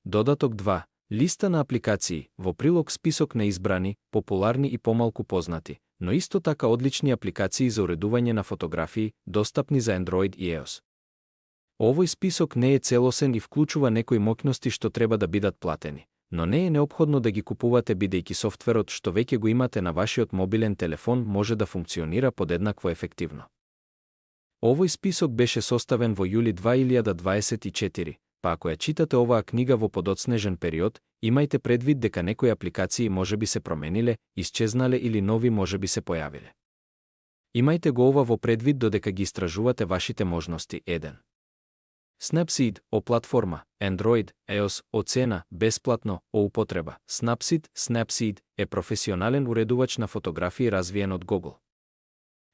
Додаток 2. Листа на апликации, во прилог список на избрани, популарни и помалку познати, но исто така одлични апликации за уредување на фотографии, достапни за Android и iOS. Овој список не е целосен и вклучува некои моќности што треба да бидат платени, но не е неопходно да ги купувате бидејќи софтверот што веќе го имате на вашиот мобилен телефон може да функционира подеднакво ефективно. Овој список беше составен во јули 2024, па ако ја читате оваа книга во подоцнежен период, имајте предвид дека некои апликации можеби се промениле, исчезнале или нови можеби се појавиле. Имајте го ова во предвид додека ги истражувате вашите можности. 1. Snapseed, о платформа, Android, iOS, оцена, бесплатно, о употреба. Snapseed е професионален уредувач на фотографии развиен од Google.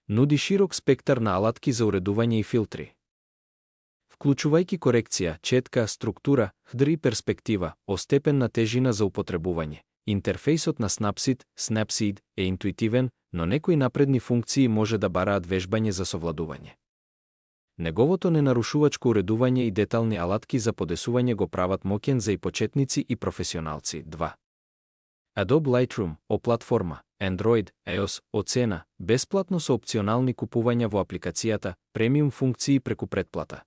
Нуди широк спектар на алатки за уредување и филтри. Вклучувајќи корекција, четка, структура, HDR и перспектива, о степен на тежина за употребување. Интерфејсот на Snapseed е интуитивен, но некои напредни функции може да бараат вежбање за совладување. Неговото ненарушувачко уредување и детални алатки за подесување го прават моќен за и почетници и професионалци. 2. Adobe Lightroom, о платформа, Android, iOS, оцена, бесплатно со опционални купувања во апликацијата, премиум функции преку претплата.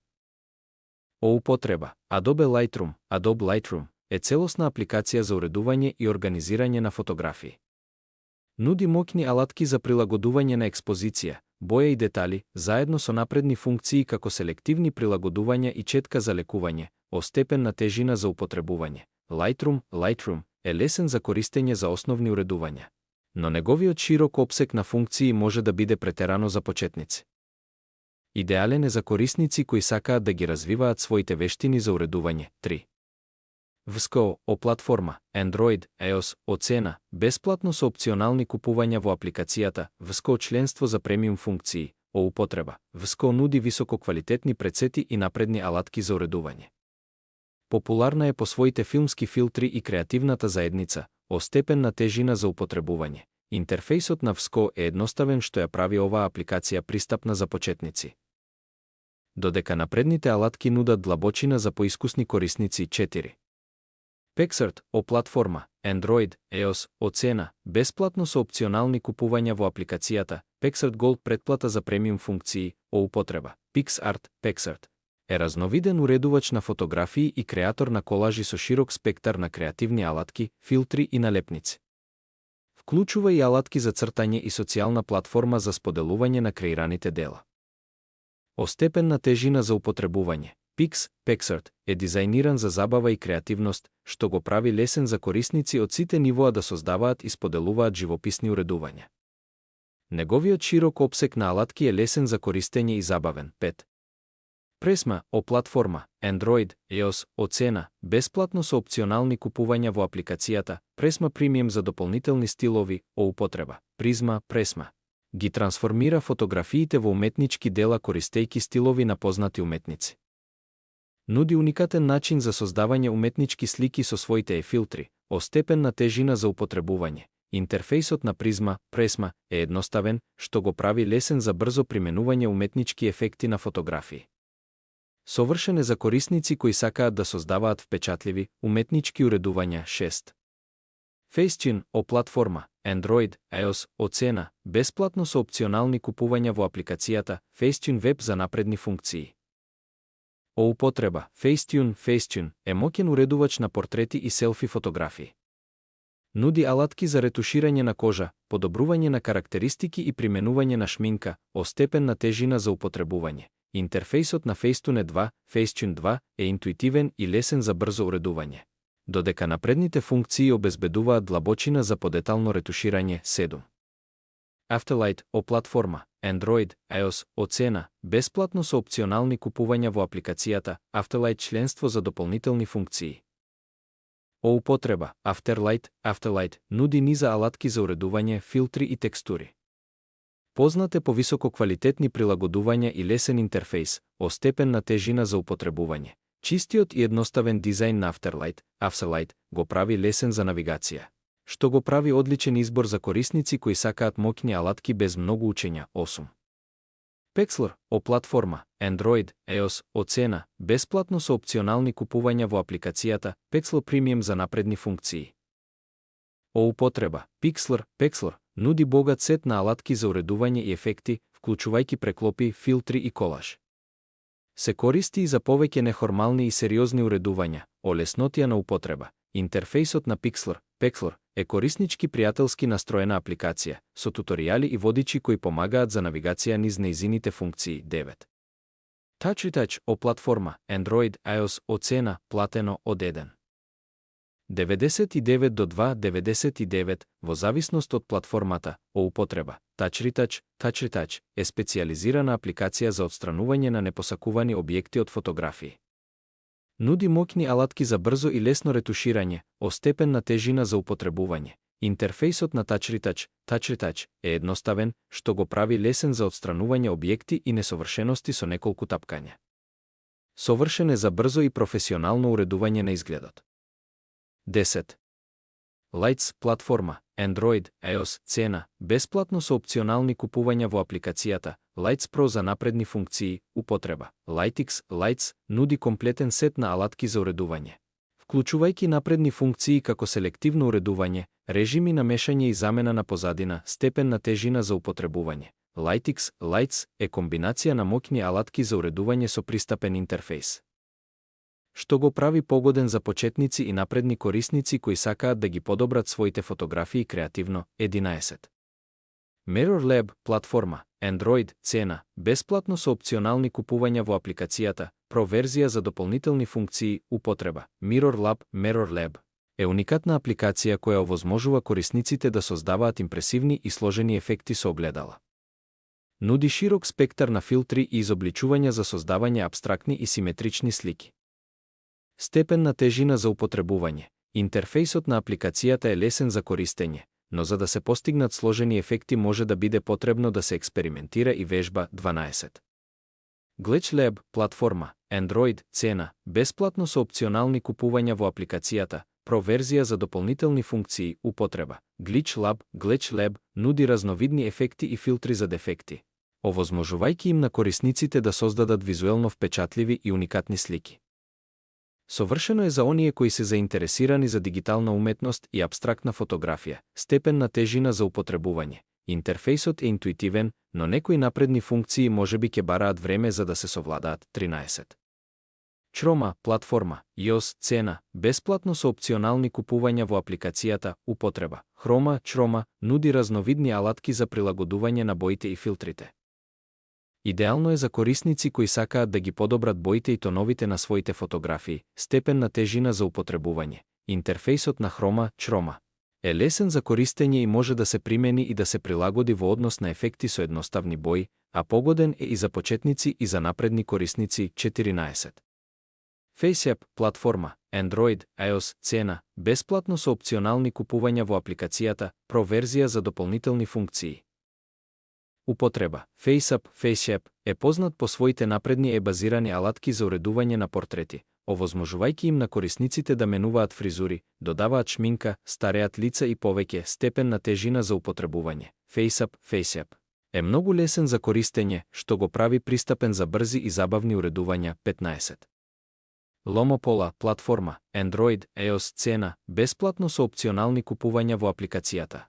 О употреба, Adobe Lightroom е целосна апликација за уредување и организирање на фотографии. Нуди моќни алатки за прилагодување на експозиција, боја и детали, заедно со напредни функции како селективни прилагодувања и четка за лекување, о степен на тежина за употребување. Lightroom е лесен за користење за основни уредувања, но неговиот широк опсег на функции може да биде претерано за почетници. Идеален е за корисници кои сакаат да ги развиваат своите вештини за уредување. 3. VSCO, о платформа, Android, iOS, оцена, бесплатно со опционални купувања во апликацијата, VSCO членство за премиум функции, о употреба. VSCO нуди висококвалитетни прецети и напредни алатки за уредување. Популарна е по своите филмски филтри и креативната заедница, о степен на тежина за употребување. Интерфејсот на VSCO е едноставен што ја прави оваа апликација пристапна за почетници. Додека напредните алатки нудат длабочина за поискусни корисници. 4. PexArt, о платформа, Android, iOS, оцена, бесплатно со опционални купувања во апликацијата, PexArt Gold претплата за премиум функции, о употреба. PexArt е разновиден уредувач на фотографии и креатор на колажи со широк спектар на креативни алатки, филтри и налепници. Вклучува и алатки за цртање и социјална платформа за споделување на креираните дела. О степен на тежина за употребување. PexArt е дизајниран за забава и креативност, што го прави лесен за корисници од сите нивоа да создаваат и споделуваат живописни уредувања. Неговиот широк опсег на алатки е лесен за користење и забавен. 5. Prisma, о платформа, Android, iOS, оцена, бесплатно со опционални купувања во апликацијата, Prisma Premium за дополнителни стилови, о употреба. Prisma ги трансформира фотографиите во уметнички дела користејќи стилови на познати уметници. Нуди уникатен начин за создавање уметнички слики со своите филтри, о степен на тежина за употребување. Интерфејсот на Prisma е едноставен, што го прави лесен за брзо применување уметнички ефекти на фотографии. Совршен е за корисници кои сакаат да создаваат впечатливи, уметнички уредувања. 6. Facetune, о платформа, Android, iOS, оцена, бесплатно со опционални купувања во апликацијата, Facetune Web за напредни функции. О употреба, Facetune е моќен уредувач на портрети и селфи фотографии. Нуди алатки за ретуширање на кожа, подобрување на карактеристики и применување на шминка, о степен на тежина за употребување. Интерфејсот на Facetune 2 е интуитивен и лесен за брзо уредување, додека напредните функции обезбедуваат длабочина за подетално ретуширање. 7. Afterlight, о платформа, Android, iOS, оцена, бесплатно со опционални купувања во апликацијата, Afterlight членство за дополнителни функции. О употреба, Afterlight нуди низа алатки за уредување, филтри и текстури. Познат е по висококвалитетни прилагодувања и лесен интерфејс, о степен на тежина за употребување. Чистиот и едноставен дизајн на Afterlight го прави лесен за навигација, што го прави одличен избор за корисници кои сакаат моќни алатки без многу учења. 8. Pexlr, о платформа, Android, iOS, оцена, бесплатно со опционални купувања во апликацијата Pexlr Premium за напредни функции. О употреба, Pexlr нуди богат сет на алатки за уредување и ефекти, вклучувајќи преклопи, филтри и колаж. Се користи и за повеќе нехормални и сериозни уредувања, олеснотија на употреба. Интерфејсот на Pexlr е кориснички пријателски настроена апликација, со туторијали и водичи кои помагаат за навигација низ нејзините функции. 9. TouchRetouch, о платформа, Android, iOS, оцена, платено од 1. 99 до 2,99, во зависност од платформата, о употреба. TouchRetouch е специјализирана апликација за отстранување на непосакувани објекти од фотографии. Нуди моќни алатки за брзо и лесно ретуширање, о степенна тежина за употребување. Интерфејсот на TouchRetouch е едноставен, што го прави лесен за отстранување објекти и несовршености со неколку тапкања. Совршен е за брзо и професионално уредување на изгледот. 10. Lights, платформа, Android, iOS, цена, бесплатно со опционални купувања во апликацијата Lights Pro за напредни функции, употреба. Lights нуди комплетен сет на алатки за уредување, вклучувајќи напредни функции како селективно уредување, режими на мешање и замена на позадина, степен на тежина за употребување. Lights е комбинација на моќни алатки за уредување со пристапен интерфејс, што го прави погоден за почетници и напредни корисници кои сакаат да ги подобрат своите фотографии креативно. 11. Mirror Lab, платформа, Android, цена, бесплатно со опционални купувања во апликацијата Pro верзија за дополнителни функции, употреба. Mirror Lab е уникатна апликација која овозможува корисниците да создаваат импресивни и сложени ефекти со огледала. Нуди широк спектар на филтри и изобличувања за создавање апстрактни и симетрични слики. Степен на тежина за употребување. Интерфејсот на апликацијата е лесен за користење, но за да се постигнат сложени ефекти може да биде потребно да се експериментира и вежба. 12. Glitch Lab, платформа, Android, цена, бесплатно со опционални купувања во апликацијата Pro верзија за дополнителни функции, употреба. Glitch Lab нуди разновидни ефекти и филтри за дефекти, овозможувајќи им на корисниците да создадат визуелно впечатливи и уникатни слики. Совршено е за оние кои се заинтересирани за дигитална уметност и апстрактна фотографија, степен на тежина за употребување. Интерфејсот е интуитивен, но некои напредни функции можеби ќе бараат време за да се совладаат. 13. Chroma, платформа, iOS, цена, бесплатно со опционални купувања во апликацијата, употреба. Chroma нуди разновидни алатки за прилагодување на боите и филтрите. Идеално е за корисници кои сакаат да ги подобрат боите и тоновите на своите фотографии, степен на тежина за употребување. Интерфејсот на Chroma е лесен за користење и може да се примени и да се прилагоди во однос на ефекти со едноставни бои, а погоден е и за почетници и за напредни корисници. 14. FaceApp, платформа, Android, iOS, цена, бесплатно со опционални купувања во апликацијата Pro верзија за дополнителни функции. Употреба. FaceApp е познат по своите напредни базирани алатки за уредување на портрети, овозможувајќи им на корисниците да менуваат фризури, додаваат шминка, стареат лица и повеќе степен на тежина за употребување. FaceApp е многу лесен за користење, што го прави пристапен за брзи и забавни уредувања. 15. Lomopola, платформа, Android, iOS, цена, бесплатно со опционални купувања во апликацијата.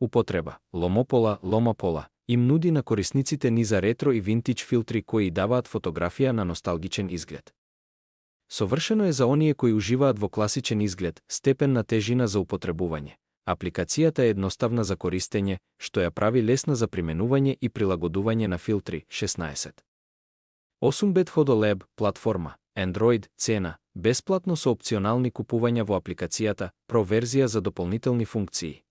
Употреба. Lomopola им нуди на корисниците низа ретро и винтидж филтри кои даваат фотографија на носталгичен изглед. Совршено е за оние кои уживаат во класичен изглед, степен на тежина за употребување. Апликацијата е едноставна за користење, што ја прави лесна за применување и прилагодување на филтри. 16. 8-bit Photo Lab, платформа, Android, цена, бесплатно со опционални купувања во апликацијата Pro верзија за дополнителни функции.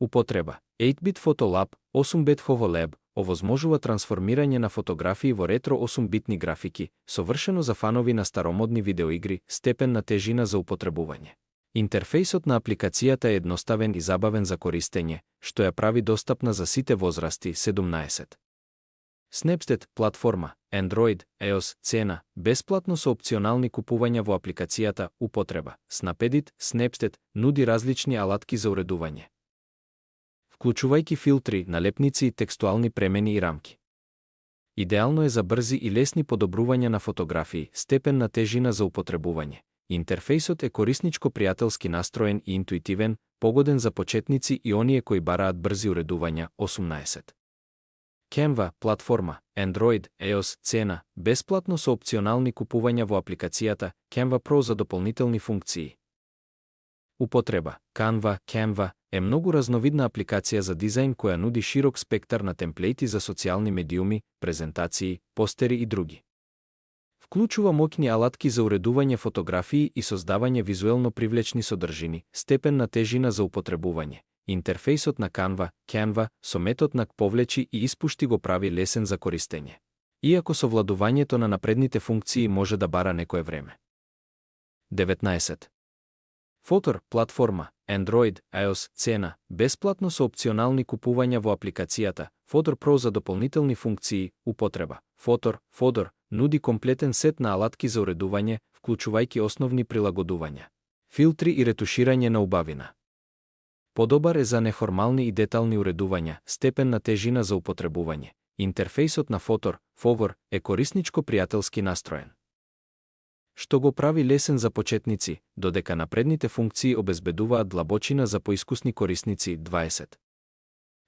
Употреба. 8-bit Photo Lab, 8-bit Photo Lab овозможува трансформирање на фотографии во ретро 8-битни графики, совршено за фанови на старомодни видеоигри, степен на тежина за употребување. Интерфејсот на апликацијата е едноставен и забавен за користење, што ја прави достапна за сите возрасти. 17. Snapseed, платформа, Android, iOS, цена, бесплатно со опционални купувања во апликацијата, употреба. Snapseed нуди различни алатки за уредување, вклучувајќи филтри, налепници, текстуални премени и рамки. Идеално е за брзи и лесни подобрувања на фотографии, степен на тежина за употребување. Интерфејсот е корисничко пријателски настроен и интуитивен, погоден за почетници и оние кои бараат брзи уредувања. 18. Canva, платформа, Android, iOS, цена, бесплатно со опционални купувања во апликацијата Canva Pro за дополнителни функции. Употреба. Canva е многу разновидна апликација за дизајн која нуди широк спектар на темплејти за социјални медиуми, презентации, постери и други. Вклучува моќни алатки за уредување фотографии и создавање визуелно привлечни содржини, степен на тежина за употребување. Интерфејсот на Canva со метод на повлечи и испушти го прави лесен за користење. Иако совладувањето на напредните функции може да бара некое време. 19. Photor, платформа, Android, iOS, цена, бесплатно со опционални купувања во апликацијата Photor Pro за дополнителни функции. Употреба. Photor нуди комплетен сет на алатки за уредување, вклучувајќи основни прилагодувања, филтри и ретуширање на убавина. Подобар е за неформални и детални уредувања, степен на тежина за употребување. Интерфејсот на Photor е корисничко пријателски настроен, што го прави лесен за почетници, додека напредните функции обезбедуваат длабочина за поискусни корисници. 20.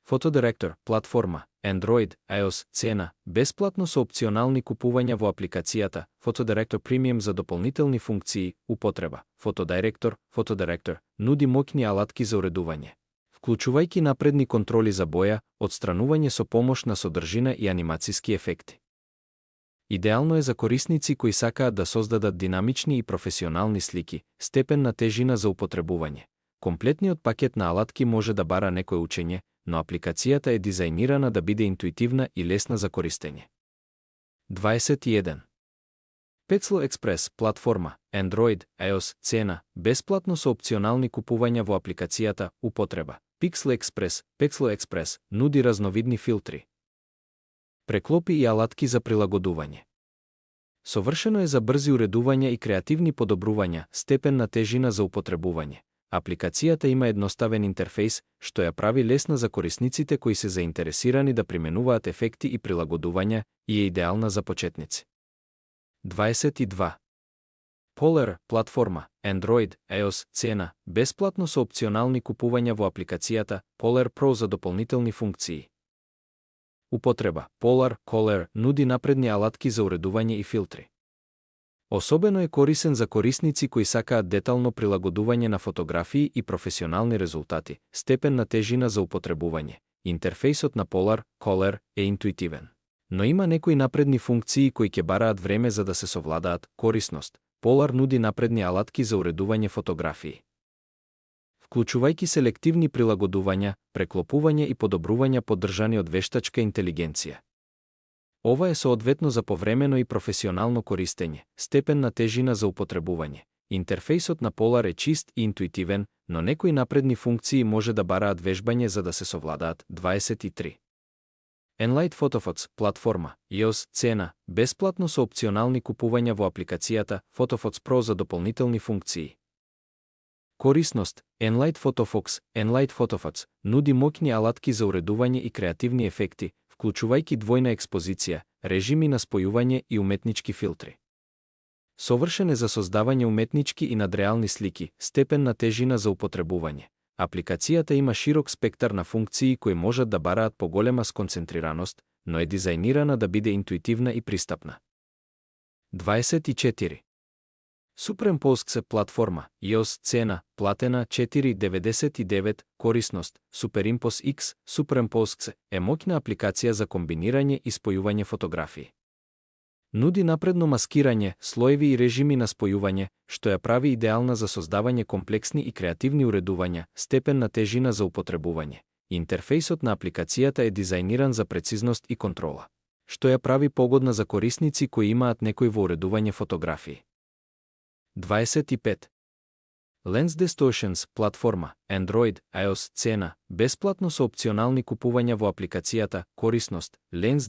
Photodirector, платформа, Android, iOS, цена, бесплатно со опционални купувања во апликацијата Photodirector Premium за дополнителни функции. Употреба. Photodirector нуди моќни алатки за уредување, вклучувајќи напредни контроли за боја, отстранување со помош на содржина и анимациски ефекти. Идеално е за корисници кои сакаат да создадат динамични и професионални слики, степен на тежина за употребување. Комплетниот пакет на алатки може да бара некое учење, но апликацијата е дизајнирана да биде интуитивна и лесна за користење. 21. Pexel Express, платформа, Android, iOS, цена, бесплатно со опционални купувања во апликацијата. Употреба. Pexel Express нуди разновидни филтри, преклопи и алатки за прилагодување. Совршено е за брзи уредувања и креативни подобрувања, степен на тежина за употребување. Апликацијата има едноставен интерфејс, што ја прави лесна за корисниците кои се заинтересирани да применуваат ефекти и прилагодувања и е идеална за почетници. 22. Polar, платформа, Android, iOS, цена, бесплатно со опционални купувања во апликацијата Polar Pro за дополнителни функции. Употреба. Polar нуди напредни алатки за уредување и филтри. Особено е корисен за корисници кои сакаат детално прилагодување на фотографии и професионални резултати, степен на тежина за употребување. Интерфејсот на Polar е интуитивен, но има некои напредни функции кои ќе бараат време за да се совладаат. Корисност. Polar нуди напредни алатки за уредување фотографии, вклучувајќи селективни прилагодувања, преклопување и подобрувања поддржани од вештачка интелигенција. Ова е соодветно за повремено и професионално користење, степен на тежина за употребување. Интерфејсот на Polar е чист и интуитивен, но некои напредни функции може да бараат вежбање за да се совладаат. 23. Enlight Photofox, платформа, iOS, цена, бесплатно со опционални купувања во апликацијата Photofox Pro за дополнителни функции. Корисност. Enlight Photofox нуди моќни алатки за уредување и креативни ефекти, вклучувајќи двојна експозиција, режими на спојување и уметнички филтри. Совршен е за создавање уметнички и надреални слики, степен на тежина за употребување. Апликацијата има широк спектар на функции кои можат да бараат поголема сконцентрираност, но е дизајнирана да биде интуитивна и пристапна. 24. Superimposed, платформа, iOS, цена, платена 4,99, корисност. Superimpose X, Superimposed е моќна апликација за комбинирање и спојување фотографии. Нуди напредно маскирање, слоеви и режими на спојување, што ја прави идеална за создавање комплексни и креативни уредувања, степен на тежина за употребување. Интерфејсот на апликацијата е дизајниран за прецизност и контрола, што ја прави погодна за корисници кои имаат некој во уредување фотографии. 25. Lens Distortions, платформа, Android, iOS, цена, бесплатно со опционални купувања во апликацијата. Корисност. Lens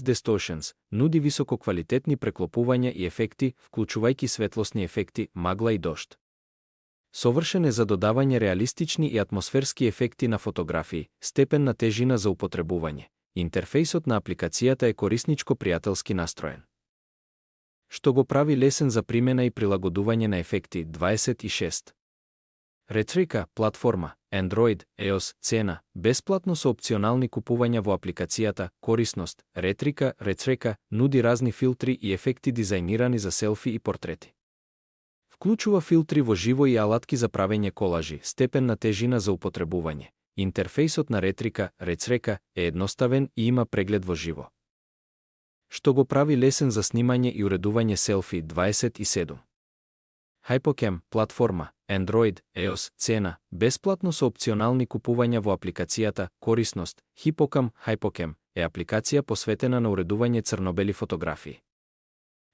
Distortions нуди висококвалитетни преклопувања и ефекти, вклучувајќи светлосни ефекти, магла и дожд. Совршен е за додавање реалистични и атмосферски ефекти на фотографии, степен на тежина за употребување. интерфејсот на апликацијата е корисничко пријателски настроен. Што го прави лесен за примена и прилагодување на ефекти. 26. Ретрика, платформа, Android, iOS, цена, бесплатно со опционални купувања во апликацијата, корисност, Ретрика нуди разни филтри и ефекти дизајнирани за селфи и портрети. Вклучува филтри во живо и алатки за правење колажи, степен на тежина за употребување. Интерфејсот на Ретрика е едноставен и има преглед во живо, што го прави лесен за снимање и уредување селфи. 27. Hypocam, платформа, Android, iOS, цена, бесплатно со опционални купувања во апликацијата, корисност, Hypocam е апликација посветена на уредување црнобели фотографии.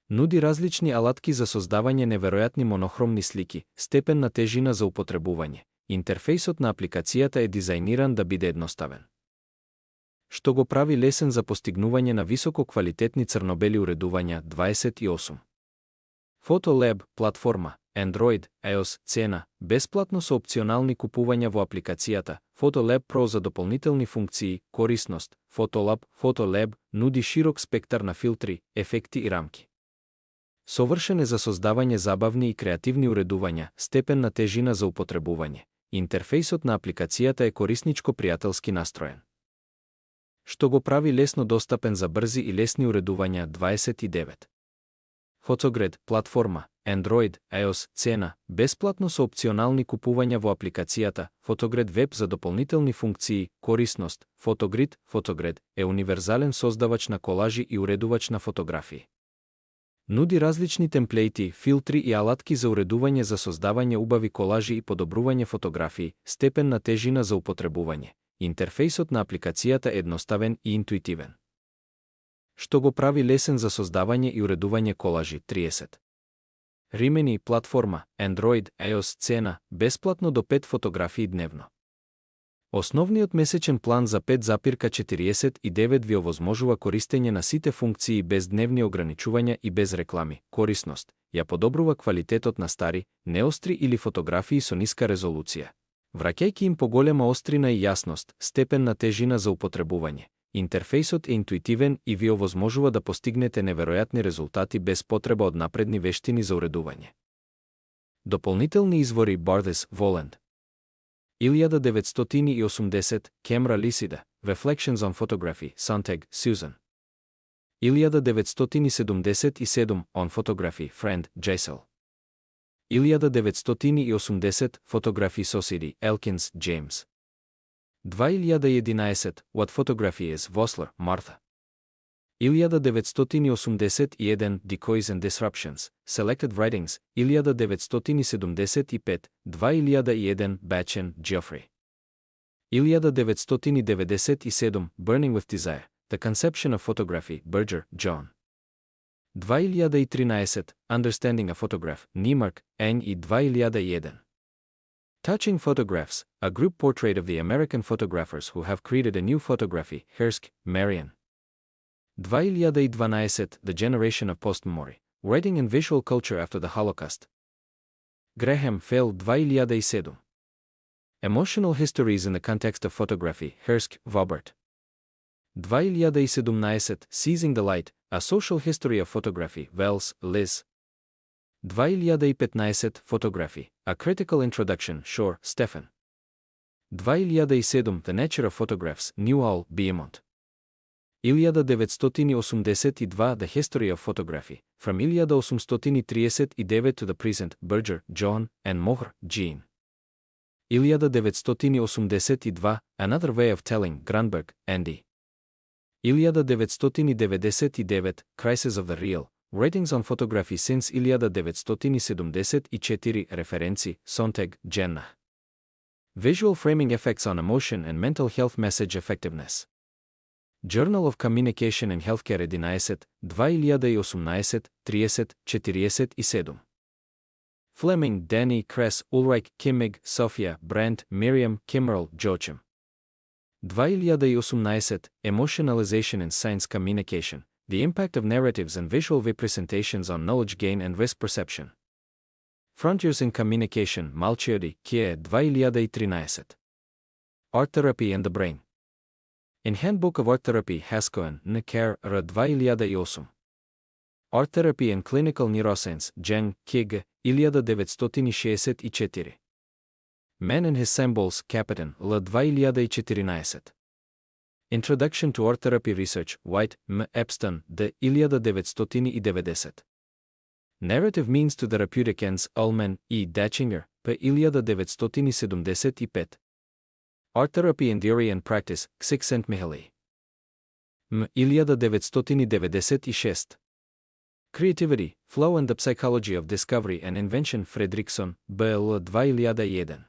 Нуди различни алатки за создавање неверојатни монохромни слики, степен на тежина за употребување. Интерфејсот на апликацијата е дизајниран да биде едноставен, што го прави лесен за постигнување на високо квалитетни црнобели уредувања. 28. PhotoLab, платформа, Android, iOS, цена, бесплатно со опционални купувања во апликацијата, PhotoLab Pro за дополнителни функции, корисност, PhotoLab нуди широк спектар на филтри, ефекти и рамки. Совршен е за создавање забавни и креативни уредувања, степен на тежина за употребување. Интерфејсот на апликацијата е корисничко пријателски настроен, што го прави лесно достапен за брзи и лесни уредувања. 29. Photogrid, платформа, Android, iOS, цена, бесплатно со опционални купувања во апликацијата, Photogrid Web за дополнителни функции, корисност, Photogrid е универзален создавач на колажи и уредувач на фотографии. Нуди различни темплејти, филтри и алатки за уредување за создавање убави колажи и подобрување фотографии, степен на тежина за употребување. Интерфејсот на апликацијата е едноставен и интуитивен, што го прави лесен за создавање и уредување колажи. 30. Rimini, платформа, Android, iOS, цена, бесплатно до 5 фотографии дневно. Основниот месечен план за 5,49 ви овозможува користење на сите функции без дневни ограничувања и без реклами. Корисност, ја подобрува квалитетот на стари, неостри или фотографии со ниска резолуција, враќајќи им поголема острина и јасност, степен на тежина за употребување. Интерфејсот е интуитивен и ви овозможува да постигнете неверојатни резултати без потреба од напредни вештини за уредување. Дополнителни извори. Barthes, Voland. 1980, Camera Lucida, Reflections on Photography, Sontag, Susan. 1977, On Photography, Friend, Jesel. 1980, Photography Society, Elkins, James. 2011, What Photography Is, Vossler, Martha. 1981, Decoys and Disruptions, Selected Writings, 1975, 2001, Batchen, Geoffrey. 1997, Burning with Desire, The Conception of Photography, Berger, John. 2013, Understanding a Photograph, Niemark, Eng и 2001. Touching Photographs, a group portrait of the American photographers who have created a new photography, Hersk, Marian. 2012, The Generation of Postmemory, Writing and Visual Culture After the Holocaust. Graham, Fell, 2007. Emotional Histories in the Context of Photography, Hersk, Robert. 2017, Seizing the Light, A Social History of Photography, Wells, Liz. 2015, Photography, A Critical Introduction, Shore, Stefan. 2007, The Nature of Photographs, Newhall, Beaumont. 1982, The History of Photography, From 1839 to the Present, Berger, John, and Mohr, Jean. 1982, Another Way of Telling, Granberg, Andy. 1999, Crisis of the Real, Writings on Photography since 1974, Referenci, Sontag, Jenna. Visual Framing Effects on Emotion and Mental Health Message Effectiveness. Journal of Communication in Healthcare 11, 2018, 30, 47. Fleming, Danny, Kress, Ulrich, Kimmig, Sofia, Brandt, Miriam, Kimmerl, Joachim. 2018, Emotionalization in Science Communication, The Impact of Narratives and Visual Representations on Knowledge Gain and Risk Perception. Frontiers in Communication, Malchiodi, Kie, 2013. Art Therapy and the Brain. In Handbook of Art Therapy, Haskoen, N. R. 2008. Art Therapy and Clinical Neuroscience, Jeng, Kig, 1964. Man and His Symbols, Captain, L. 2014. Introduction to Art Therapy Research, White, M. Epstein, D. 1990. Narrative Means to Therapeutic Ends, Ullman, E. Dachinger, P. 1975. Art Therapy and Theory and Practice, Csikszentmihalyi. M. 1996. Creativity, Flow and the Psychology of Discovery and Invention, Фредриксон, Б.Л. 2001.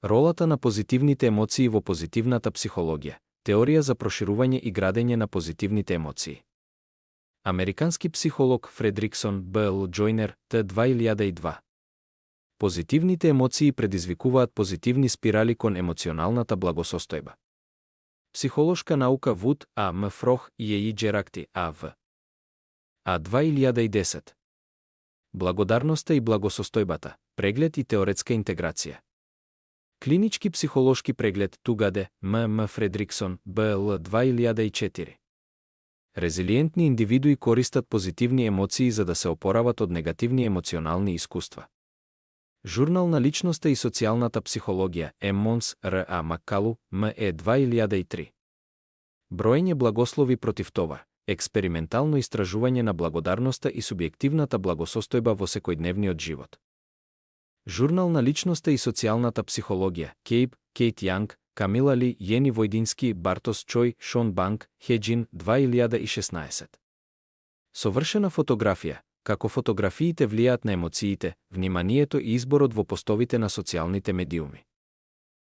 Ролата на позитивните емоции во позитивната психологија. Теорија за проширување и градење на позитивните емоции. Американски психолог Фредриксон, Б.Л. Джойнер, Т. 2002. Позитивните емоции предизвикуваат позитивни спирали кон емоционалната благосостојба. Психолошка наука Вуд, А. М. Фрох и Е. Джеракти, А.В. А. 2010. Благодарноста и благосостојбата, преглед и теоретска интеграција. Клинички психолошки преглед Тугаде, М. Фредриксон, Б.Л. 2004. Резилиентни индивидуи користат позитивни емоции за да се опорават од негативни емоционални искуства. Журнал на личноста и социјалната психологија, М. Монс, Р. А. Маккалу, М. Е. 2003. Броење благослови против това. Експериментално истражување на благодарноста и субјективната благосостојба во секојдневниот живот. Журнал на личноста и социјалната психологија, Кейп, Кейт Јанг, Камила Ли, Јени Војдински, Бартос Чој, Шон Банк, Хеджин, 2016. Совршена фотографија, како фотографиите влијаат на емоциите, вниманието и изборот во постовите на социјалните медиуми.